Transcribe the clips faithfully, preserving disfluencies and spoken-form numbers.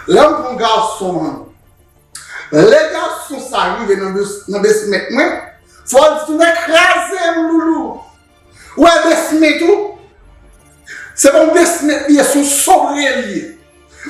Lè m pran gason, man, lè gason sa rive nan bes- nan basement mwen, fò l di tounen kraze m, loulou. Ou wè basement ou? Se pa yon basement li ye, se yon sobre li ye.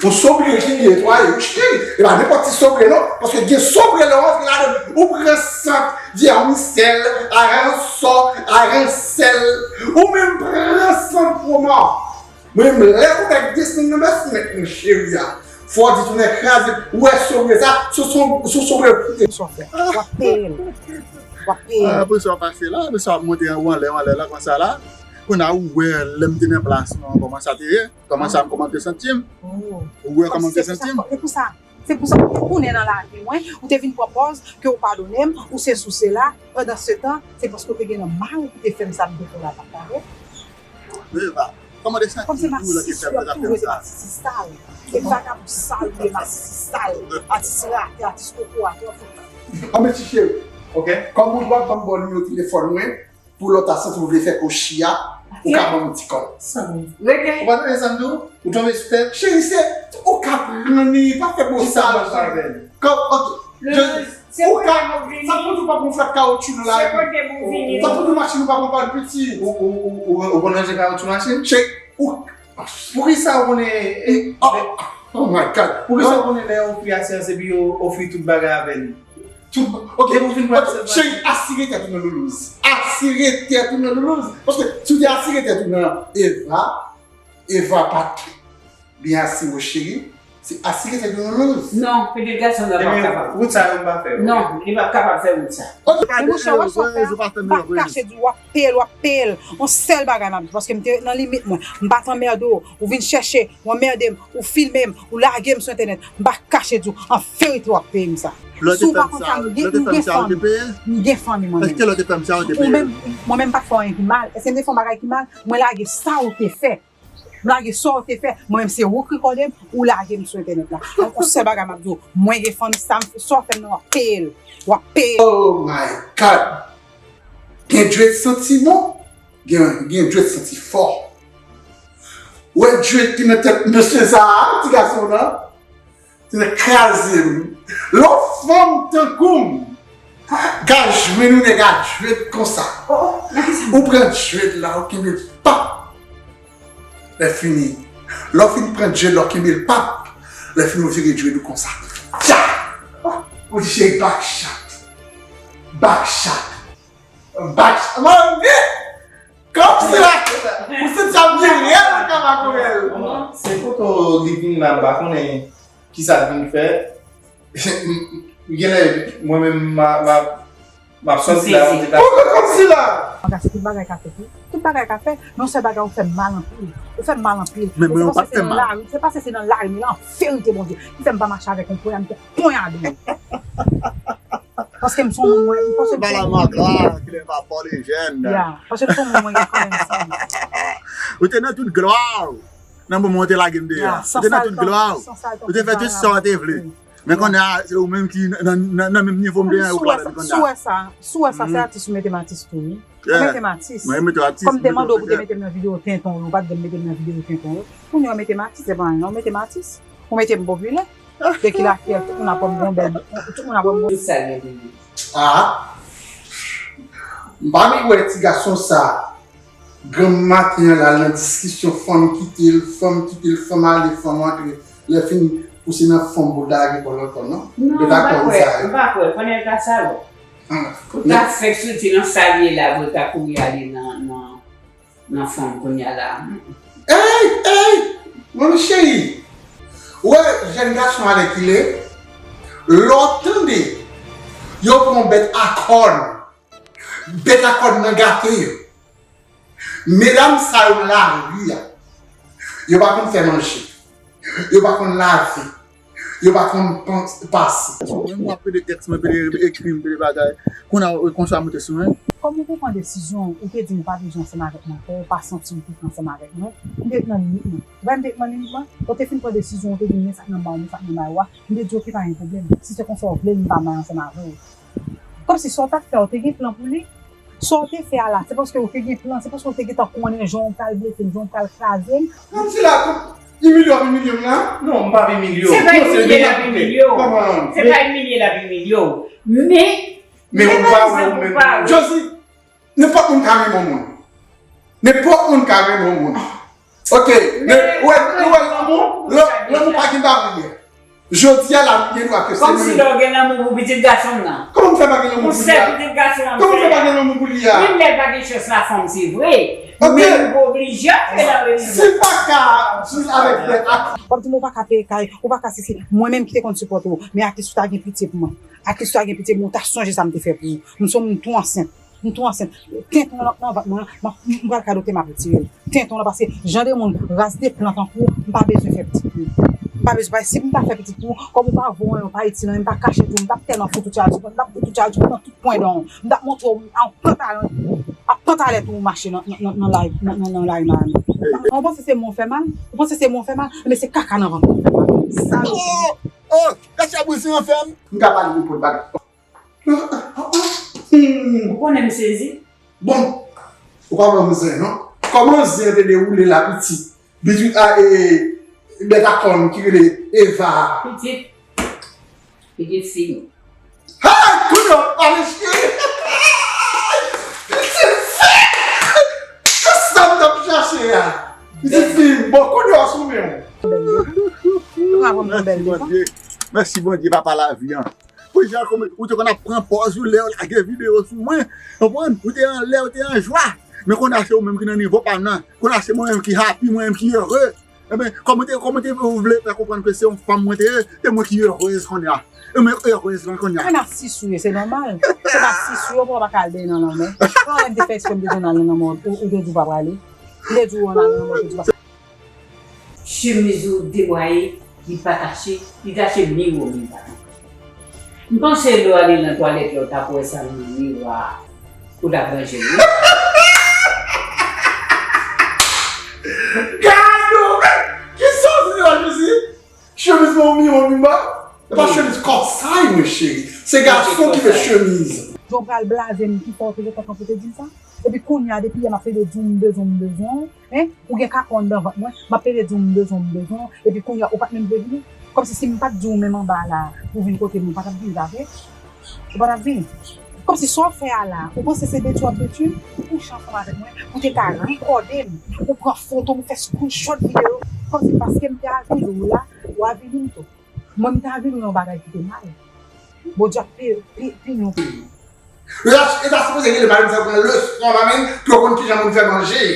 Yon sobre ki netwaye, wi cheri. E pa nenpòt ti sobre non, paske gen sobre lè w antre ladan, ou pran sant vèmisèl, aransò, aransèl, ou menm pran sant fwomaj. Mwen menm lè ou nèg desann nan basement mwen cheri a, fò w di tounen kraze, ou wè sobre sa, sou sou sou sobre koute. Sa w fè? W ap peye l. W ap peye l. Apre sa w pase la, apre sa w ap monte anwo anlè anlè la konsa la. Kounye a ou wè lè m te nan plas nou an kòman sa te ye, kòman sa m kòman m te santi m. Ou wè kòman m te santi m. E pou sa, se pou sa, kounye a nan lavi mwen, ou te vin pran pòz ke ou padone m, ou sesi ou sela, pandan se tan, se paske ou te gen nan mari ki te fè m sa m te fè la pa kare. Eva, kòman de sa ki pou lè ke fè m sa fè m sa? Se vagabon sal ou ye, masisi sal, atis rate, atis kokorat, ou ap fè. Anben ti cheri, kòm ou dwa ban m bò nimewo telefòn mwen, pou lè w ta santi w vle fè kochi a, ou ka ban m yon ti kòb. Ou pa tande sa m di w? Ou tonbe sou tèt? Cheri, se ou ka pran li, pa fè bon sal. Kòm, ok. Ou ka, sa pou di w pa pran flat kawotchou nan lari. Sa pou di w machin ou pa pran pa l piti. Ou, ou, ou, ou, ou konn ranje kawotchou machin? Cheri, ou, poukisa ou konnen, eh, oh, oh my God. Poukisa ou konnen lè yon fi asirans epi yo ofri tout bagay avè l? Tout, ok, depi ou fin pran asirans, cheri, asire tèt ou nan loulouz. Asire tèt ou nan loulouz. Paske si w te asire tèt ou nan Eva, Eva pa t byen asire w, cheri. Se asire tèt ou nan loulouz. Non, petèt gason nan p ap kapab. Wout sa yo m pa fè. Non, li p ap kapab fè wout sa. Men monchè, wè sa w fè a, m pa kache di w, w ap peye l, w ap peye l. Yon sèl bagay m ap di w, paske m te ret nan limit mwen. M pa t anmède w, ou vin chèche, ou anmède m, ou filme m, ou lage m sou entènèt. M pa kache di w, an verite w ap peye m sa. Si w pa konn sa, m gen, m gen fanmi. M gen fanmi mwen menm. Ou menm, mwen menm m pa t fè w anyen ki mal. Èske m te fè yon bagay ki mal? Mwen lage sa w te fè. M lage sa w te fè. Mwen menm se ou k rekòde m, ou lage m sou entènèt la. Yon sèl bagay m ap di w, mwen gen fanmi, sa m, sa w fè m nan w ap peye l. W ap peye l. Oh my God! Gen djwet santi bon, gen, gen djwet santi fò. Ou wè djwet ki nan tèt mesye sa a, ti gason nan? Se nan kraze m. Lè w fanm tankou m ka jwenn yon nèg a djwet konsa. Ou pran djwet la, ou kenbe l pap. Lè fini. Lè w fin pran djwet la, ou kenbe l pap. Lè fini, ou vire djwet ou konsa. Tcha! Ou di cheri back shot. Back shot. Back shot. Manmi! Kòmsi la, ou sot sa byen rèl ou ka pa konnen l. Se foto li vin la, m pa konnen kisa l vin fè. Genlè, mwen menm, m a, m a, m ap sòti la, m ap di la. Ou konn kòmsi la. Bagay, se tout bagay ka fèt, wi. Tout bagay ka fèt, men yon sèl bagay, ou fè m mal anpil. Ou fè m mal anpil. Men mwen, ou pa t fè m mal. Se paske se nan lari, se paske se nan lari, men la, an verite, Bondye, ki fè m pa mache avèk yon ponyad, yon ponyad, wi. Paske m se yon moun mwen, m panse m se yon moun mwen. Balamakla, ki lè pa fò lejèn. Ya, paske m se yon moun mwen gen kanmenm san. Ou te nan tout glwa w. Nan moman w te lage m deyò. Ou te nan tout glwa w. Ou te fè tout sa w te vle. Men kounye a, se ou menm ki nan, nan, nan menm nivo m te ye, ou pa la di kounye a. Si w wè sa, si w wè sa, se atis ou mete m atis tou, wi. Ou mete m atis. Mwen mete w atis. Kòm m te mande w pou te mete m nan videyo tenten w, ou pa t janm mete m nan videyo tenten w. Kounye a w mete m atis, se pa anyen, non, ou mete m atis. Ou mete m popilè. De ki lafyète, tout moun ap wè m gon bèl, tout moun ap wè m gon. Tout sa gen pou li. Ah. M pa vle wè ti gason sa. Granm maten an la, l nan diskisyon, fanm kite l, fanm kite l, fanm ale, fanm antre. Lè fini, pou se nan fanm pou l ta lage kò l ankò, non? Non, m pa kwè, m pa kwè. Konnen l ta salòp. Ou ta fèk soti nan sa l ye la, pou l ta kouri ale nan, nan, nan fanm kounye a la. Ey, ey, manmi cheri. Ou wè, jèn gason alèkile, lè w tande yo pran yon bèt a kòn, bèt a kòn nan gate yo. Medam sa yo nan lari a, yo pa konn fè manje, yo pa konn lave, yo pa konn pase. Mwen, mwen ap pede tèks, mwen pede ekri, mwen pede bagay. Kounye a, konsa moute sou mwen. Kòm ou te pran desizyon, ou te di m ou pa vle jwe ansanm avèk mwen ankò, ou pa santi w kontan ansanm avèk mwen, m te ret nan limit mwen. Ou wè m te ret nan limit mwen? Ou te fin pran desizyon, ou te di m men sa k nan ba w, men sa k nan ba w a. M te di oke, pa gen pwoblèm. Si se konsa w vle, m pa mal ansanm avè w. Kòmsi sa w t ap fè a, ou te gen plan pou li. Sa w te fè a la, se paske w te gen plan, se paske w te gentan konnen jan w pral blese m, jan w pral kraze m. Kòmsi la, Imilye w ap imilye m la? Non, m p ap imilye w. Se pa imilye l ap imilye w. Se pa imilye l ap imilye w. Men, men ou pa wè ou menm. Josie, nenpòt moun ka renmen yon moun. Nenpòt moun ka renmen yon moun. Ok, men ou wè, ou wè lanmou, lan- lanmou pa gen baryè. Jodi a la, m gen dwa ke se mwen. Kòmsi lè w gen lanmou pou pitit gason m nan. Kòman m fè pa gen lanmou pou li a? Pou sèl pitit gason an. Kòman m fè pa gen lanmou pou li a? Menm lè l pa gen chans la fanm, se vre. Ok. Men ou pa oblije ap fè la relijyon. Si m pa ka viv avèk bèt ak. W ap di m ou pa ka peye kay, ou pa ka sesi. Mwen menm ki te konn sipòte w, men atis ou ta gen pitye pou mwen. Atis ou ta gen pitye pou mwen, ou ta sonje sa m te fè pou ou. M se yon moun tou ansent. M tou ansent. Tenten w nan, nan vant mwen, m ap- m pral ka dote m ap retire l. Tenten w nan, paske jan de moun ras de plan tankou w, m pa bezwen fè pitit pou ou. M pa bezwen, paske si m ta fè pitit pou ou, kòm ou pa voye, ou pa itil anyen, m pa kache tou, m t ap tèlman fout ou tchaj, m t ap fout ou tchaj nan tout pwen dan w. M t ap montre w an pantalon, ap pantalèt ou mache nan, nan, nan, nan lari, nan, nan, nan lari Miami. Ou panse se mwen w fè mal? Ou panse se mwen w fè mal? Enben se kaka nan vant ou w fè mal. Sa. Oh, oh, gad sa bouzen an fè m. M ka pale nenpòt bagay. Hmm. Ou konnen m sezi. Bon, ou pa ban m zen, non? Kòman zen te dewoule la, pitit? Pitit a, e, bèt a kòn ki rele Eva a. Pitit. Pitit fi m. Hey, kounye a, ale cheri. Pitit fi! Se sa m t ap chache a. Pitit fi m. Bon, kounye a, sou men w. Mèsi, Bondye. Mèsi, Bondye, papa lavi an. Pou jan kòman ou te konn ap pran pòz ou lè yo lage videyo sou mwen. Konprann? Ou te anlè, ou te an jwa. Men kounye a se ou menm ki nan nivo pa m nan. Kounye a se mwen menm ki happy, mwen menm ki ere. Enben, kòman te, kòman te ou vle fè konprann ke se yon fanm mwen te ye, se mwen ki erez kounye a. E mwen erez lan kounye a. Kounye a sis ou ye, se nòmal. Se pa sis ou yo, pou w pa ka al benyen nan lanmè. Ou pa wè m te fè eksprè m te di w n al nan lanmè, ou, ou te di w pa prale. M te di w w al nan lanmè, ou te di w pa. Chemiz ou debwaye, li pa tache, li tache miwo menm pa. M panse lè w ale nan twalèt la, w t ap wè sa nan miwa a, ou t ap ranje l, wi. Gade w! Kisa w di la, Josie? Chemiz mwen ou miwo menm pa? E pa chemiz kòsay, mon cheri. Se gason ki met chemiz. Jan w pral blaze m, ki fè w te gentan kanpe te di m sa? Epi kounye a, depi yè m ap plede di w m bezwen w, m bezwen w. Hein? Ou gen kaka anndan vant mwen, m ap plede di w m bezwen w, m bezwen w, epi kounye a ou pa t menm vle vini. Kòmsi si m pa t di w menm anba la pou w vin kote m, ou pa t ap vin la vre. Ou pa t ap vin. Kòmsi sa w fè a la, ou panse se detwi w ap detwi m? Ou chan ansanm avèk mwen, ou te ka rekòde m, ou pran foto m, ou fè screenshot videyo, kòmsi paske m te avili w la, ou avili m tou. Mwen m te avili w yon bagay ki te mal. Bondye ap pi- pi- pini w. Yo ta, yo ta sipoze rele mari m sa pran leson la menm pou yo konn kijan moun fè manje.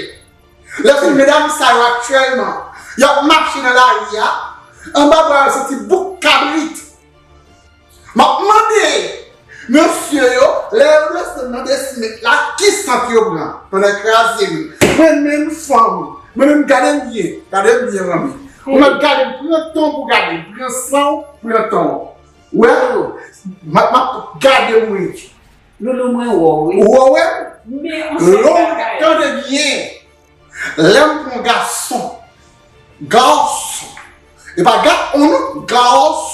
Lè fin medam sa yo aktyèlman, y ap mache nan lari a, anba bra yo se ti bouk kabrit. M ap mande mesye yo, lè yo desann nan de mèt la, ki sant yo pran? Pandan kraze m. Mwen menm fanm, mwen menm gade m byen, gade m byen manmi. Ou mèt gade m, pran tan w pou gade m, pran san w, pran tan w. Wè, m ap, m ap gade w wi. Loulou mwen wè w wi. Ou wè w? Men yon sèl bagay. Lontan de byen. Lè m pran gason, gason. E pa gat on non, gason.